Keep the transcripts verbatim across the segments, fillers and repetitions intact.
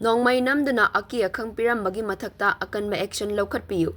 ꯅꯣꯡꯃꯩ ꯅꯝꯗꯨꯅ ꯑꯀꯤ ꯑꯈꯪ ꯄꯤꯔꯝꯕꯒꯤ ꯃꯊꯛꯇ ꯑꯀꯟꯕ action ꯂꯧꯈꯠꯄꯤꯌꯨ꯫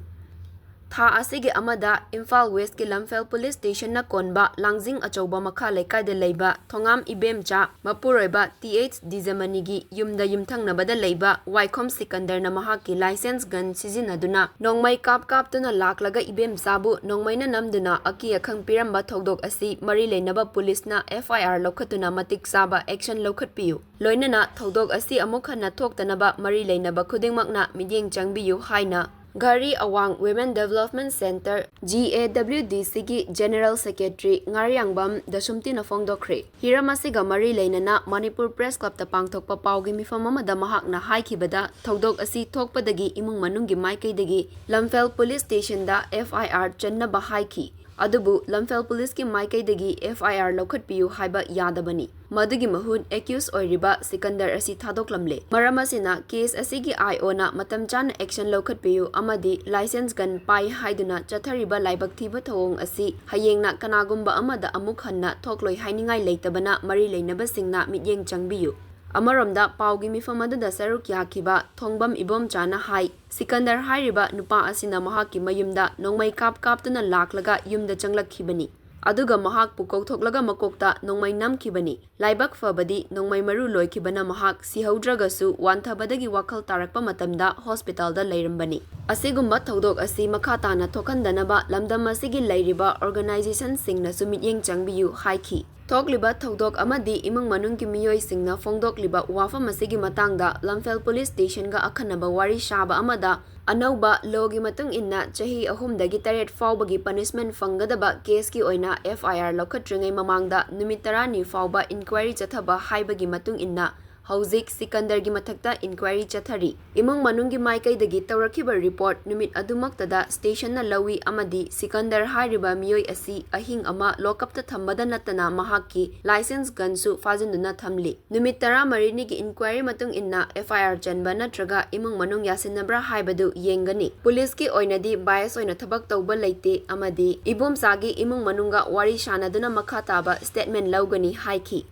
ꯊꯥ ꯑꯁꯤꯒꯤ ꯑꯃꯗ ꯏꯝꯐꯥꯜ ꯋꯦꯁꯀꯤ ꯂꯝꯐꯦꯜ ꯄꯨꯂꯤꯁ ꯁ꯭ꯇꯦꯁꯟꯅ ꯀꯣꯟꯕ ꯂꯥꯡꯖꯤꯡ ꯑꯆꯧꯕ ꯃꯈꯥ ꯂꯩꯀꯥꯏꯗ ꯂꯩꯕ ꯊꯣꯉꯥꯝ ꯏꯕꯦꯝꯆꯥ ꯃꯄꯨꯔꯣꯏꯕ ꯇꯤ ꯑꯩꯆ ꯗꯤꯖꯃꯅꯤꯒꯤ ꯌꯨꯝꯗ ꯌꯨꯝꯊꯪꯅꯕꯗ ꯂꯩꯕ ꯋꯥꯏꯈꯣꯝ ꯁꯤꯀꯟꯗꯔꯅ ꯃꯍꯥꯛꯀꯤ license gun ꯁꯤꯖꯤꯟꯅꯗꯨꯅ ꯅꯣꯡꯃꯩ ꯀꯥꯞ ꯀꯥꯞꯇꯨꯅ ꯂꯥꯛꯂꯒ ꯏꯕꯦꯝꯆꯥꯕꯨ ꯅꯣꯡꯃꯩꯅ ꯅꯝꯗꯨꯅ ꯑꯀꯤ ꯑꯈꯪ ꯄꯤꯔꯝꯕ ꯊꯧꯗꯣꯛ ꯑꯁꯤ ꯃꯔꯤ ꯂꯩꯅꯕ ꯄꯨꯂꯤꯁꯅ F I R ꯂꯧꯈꯠꯇꯨꯅ ꯃꯇꯤꯛ ꯆꯥꯕ action ꯂꯧꯈꯠꯄꯤꯌꯨ꯫ ꯂꯣꯏꯅꯅ ꯊꯧꯗꯣꯛ ꯑꯁꯤ ꯑꯃꯨꯛ ꯍꯟꯅ ꯊꯣꯛꯇꯅꯕ ꯃꯔꯤ ꯂꯩꯅꯕ ꯈꯨꯗꯤꯡꯃꯛꯅ ꯃꯤꯠꯌꯦꯡ ꯆꯪꯕꯤꯌꯨ ꯍꯥꯏꯅ ꯘꯔꯤ ꯑꯋꯥꯡ Women Development Centre, G A W D C ꯒꯤ General Secretary ꯉꯥꯔꯤꯌꯥꯡꯕꯝ ꯗꯁꯨꯝꯇꯤꯅ ꯐꯣꯡꯗꯣꯛꯈ꯭ꯔꯦ꯫ ꯍꯤꯔꯝ ꯑꯁꯤꯒ ꯃꯔꯤ ꯂꯩꯅꯅ ꯃꯅꯤꯄꯨꯔ Press Clubꯇ ꯄꯥꯡꯊꯣꯛꯄ ꯄꯥꯎꯒꯤ ꯃꯤꯐꯝ ꯑꯃꯗ ꯃꯍꯥꯛꯅ ꯍꯥꯏꯈꯤꯕꯗ, ꯊꯧꯗꯣꯛ ꯑꯁꯤ ꯊꯣꯛꯄꯗꯒꯤ ꯏꯃꯨꯡ ꯃꯅꯨꯡꯒꯤ ꯃꯥꯏꯀꯩꯗꯒꯤ ꯂꯝꯐꯦꯜ ꯄꯨꯂꯤꯁ ꯁ꯭ꯇꯦꯁꯟꯗ F I R ꯆꯟꯅꯕ ꯍꯥꯏꯈꯤ꯫ ꯑꯗꯨꯕꯨ ꯂꯝꯐꯦꯜ ꯄꯨꯂꯤꯁꯀꯤ ꯃꯥꯏꯀꯩꯗꯒꯤ F I R ꯂꯧꯈꯠꯄꯤꯌꯨ ꯍꯥꯏꯕ ꯌꯥꯗꯕꯅꯤ꯫ ꯃꯗꯨꯒꯤ ꯃꯍꯨꯠ accused ꯑꯣꯏꯔꯤꯕ ꯁꯤꯀꯟꯗꯔ ꯑꯁꯤ ꯊꯥꯗꯣꯛꯂꯝꯂꯦ꯫ ꯃꯔꯝ ꯑꯁꯤꯅ case ꯑꯁꯤꯒꯤ I O ꯅ ꯃꯇꯝ ꯆꯥꯅ action ꯂꯧꯈꯠꯄꯤꯌꯨ ꯑꯃꯗꯤ license gun ꯄꯥꯏ ꯍꯥꯏꯗꯨꯅ ꯆꯠꯊꯔꯤꯕ ꯂꯥꯏꯕꯛ ꯊꯤꯕ ꯊꯧꯑꯣꯡ ꯑꯁꯤ ꯍꯌꯦꯡꯅ ꯀꯅꯥꯒꯨꯝꯕ ꯑꯃꯗ ꯑꯃꯨꯛ ꯍꯟꯅ ꯊꯣꯛꯂꯣꯏ ꯍꯥꯏꯅꯤꯡꯉꯥꯏ ꯂꯩꯇꯕꯅ ꯃꯔꯤ ꯂꯩꯅꯕꯁꯤꯡꯅ ꯃꯤꯠꯌꯦꯡ ꯆꯪꯕꯤꯌꯨ꯫ ꯑꯃꯔꯣꯝꯗ ꯄꯥꯎꯒꯤ ꯃꯤꯐꯝ ꯑꯗꯨꯗ ꯁꯔꯨꯛ ꯌꯥꯈꯤꯕ ꯊꯣꯡꯕꯝ ꯏꯕꯣꯝꯆꯥꯅ ꯍꯥꯏ, ꯁꯤꯀꯟꯗꯔ ꯍꯥꯏꯔꯤꯕ ꯅꯨꯄꯥ ꯑꯁꯤꯅ ꯃꯍꯥꯛꯀꯤ ꯃꯌꯨꯝꯗ ꯅꯣꯡꯃꯩ ꯀꯥꯞ ꯀꯥꯞꯇꯨꯅ ꯂꯥꯛꯂꯒ ꯌꯨꯝꯗ ꯆꯪꯂꯛꯈꯤꯕꯅꯤ꯫ ꯑꯗꯨꯒ ꯃꯍꯥꯛꯄꯨ ꯀꯧꯊꯣꯛꯂꯒ ꯃꯀꯣꯛꯇ ꯅꯣꯡꯃꯩ ꯅꯝꯈꯤꯕꯅꯤ꯫ ꯂꯥꯏꯕꯛ ꯐꯕꯗꯤ ꯅꯣꯡꯃꯩ ꯃꯔꯨ ꯂꯣꯏꯈꯤꯕꯅ ꯃꯍꯥꯛ ꯁꯤꯍꯧꯗ꯭ꯔꯒꯁꯨ ꯋꯥꯟꯊꯕꯗꯒꯤ ꯋꯥꯈꯜ ꯇꯥꯔꯛꯄ ꯃꯇꯝꯗ ꯍꯣꯁꯄꯤꯇꯥꯜꯗ ꯂꯩꯔꯝꯕꯅꯤ꯫ ꯑꯁꯤꯒꯨꯝꯕ ꯊꯧꯗꯣꯛ ꯑꯁꯤ ꯃꯈꯥ ꯇꯥꯅ ꯊꯣꯛꯍꯟꯗꯅꯕ ꯂꯝꯗꯝ ꯑꯁꯤꯒꯤ ꯂꯩꯔꯤꯕ organizationꯁꯤꯡꯅꯁꯨ ꯃꯤꯠꯌꯦꯡ ꯆꯪꯕꯤꯌꯨ ꯍꯥꯏꯈꯤ꯫ ꯊꯣꯛꯂꯤꯕ ꯊꯧꯗꯣꯛ ꯑꯃꯗꯤ ꯏꯃꯨꯡ ꯃꯅꯨꯡꯒꯤ ꯃꯤꯑꯣꯏꯁꯤꯡꯅ ꯐꯣꯡꯗꯣꯛꯂꯤꯕ ꯋꯥꯐꯝ ꯑꯁꯤꯒꯤ ꯃꯇꯥꯡꯗ ꯂꯝꯐꯦꯜ ꯄꯨꯂꯤꯁ ꯁ꯭ꯇꯦꯁꯟꯒ ꯑꯈꯟꯅꯕ ꯋꯥꯔꯤ ꯁꯥꯕ ꯑꯃꯗ ꯑꯅꯧꯕ lawꯒꯤ ꯃꯇꯨꯡ ꯏꯟꯅ ꯆꯍꯤ ꯑꯍꯨꯝꯗꯒꯤ ꯇꯔꯦꯠ ꯐꯥꯎꯕꯒꯤ punishment ꯐꯪꯒꯗꯕ caseꯀꯤ ꯑꯣꯏꯅ F I R ꯂꯧꯈꯠꯇ꯭ꯔꯤꯉꯩ ꯃꯃꯥꯡꯗ ꯅꯨꯃꯤꯠ ꯇꯔꯥꯅꯤ ꯐꯥꯎꯕ inquiry ꯆꯠꯊꯕ ꯍꯥꯏꯕꯒꯤ ꯃꯇꯨꯡ ꯏꯟꯅ ꯍꯧꯖꯤꯛ ꯁꯤꯀꯟꯗꯔꯒꯤ ꯃꯊꯛꯇ inquiry ꯆꯠꯊꯔꯤ꯫ ꯏꯃꯨꯡ ꯃꯅꯨꯡꯒꯤ ꯃꯥꯏꯀꯩꯗꯒꯤ ꯇꯧꯔꯛꯈꯤꯕ report ꯅꯨꯃꯤꯠ ꯑꯗꯨꯃꯛꯇꯗ ꯁ꯭ꯇꯦꯁꯟꯅ ꯂꯧꯏ ꯑꯃꯗꯤ ꯁꯤꯀꯟꯗꯔ ꯍꯥꯏꯔꯤꯕ ꯃꯤꯑꯣꯏ ꯑꯁꯤ ꯑꯍꯤꯡ ꯑꯃ lockupꯇ ꯊꯝꯕꯗ ꯅꯠꯇꯅ ꯃꯍꯥꯛꯀꯤ license gunꯁꯨ ꯐꯥꯖꯤꯟꯗꯨꯅ ꯊꯝꯂꯤ꯫ ꯅꯨꯃꯤꯠ ꯇꯔꯥꯃꯔꯤꯅꯤꯒꯤ inquiry ꯃꯇꯨꯡ ꯏꯟꯅ F I R ꯆꯟꯕ ꯅꯠꯇ꯭ꯔꯒ ꯏꯃꯨꯡ ꯃꯅꯨꯡ ꯌꯥꯁꯤꯟꯅꯕ꯭ꯔꯥ ꯍꯥꯏꯕꯗꯨ ꯌꯦꯡꯒꯅꯤ꯫ ꯄꯨꯂꯤꯁꯀꯤ ꯑꯣꯏꯅꯗꯤ bias ꯑꯣꯏꯅ ꯊꯕꯛ ꯇꯧꯕ ꯂꯩꯇꯦ ꯑꯃꯗꯤ ꯏꯕꯣꯝꯆꯥꯒꯤ ꯏꯃꯨꯡ ꯃꯅꯨꯡꯒ ꯋꯥꯔꯤ ꯁꯥꯅꯗꯨꯅ ꯃꯈꯥ ꯇꯥꯕ statement ꯂꯧꯒꯅꯤ ꯍꯥꯏꯈꯤ꯫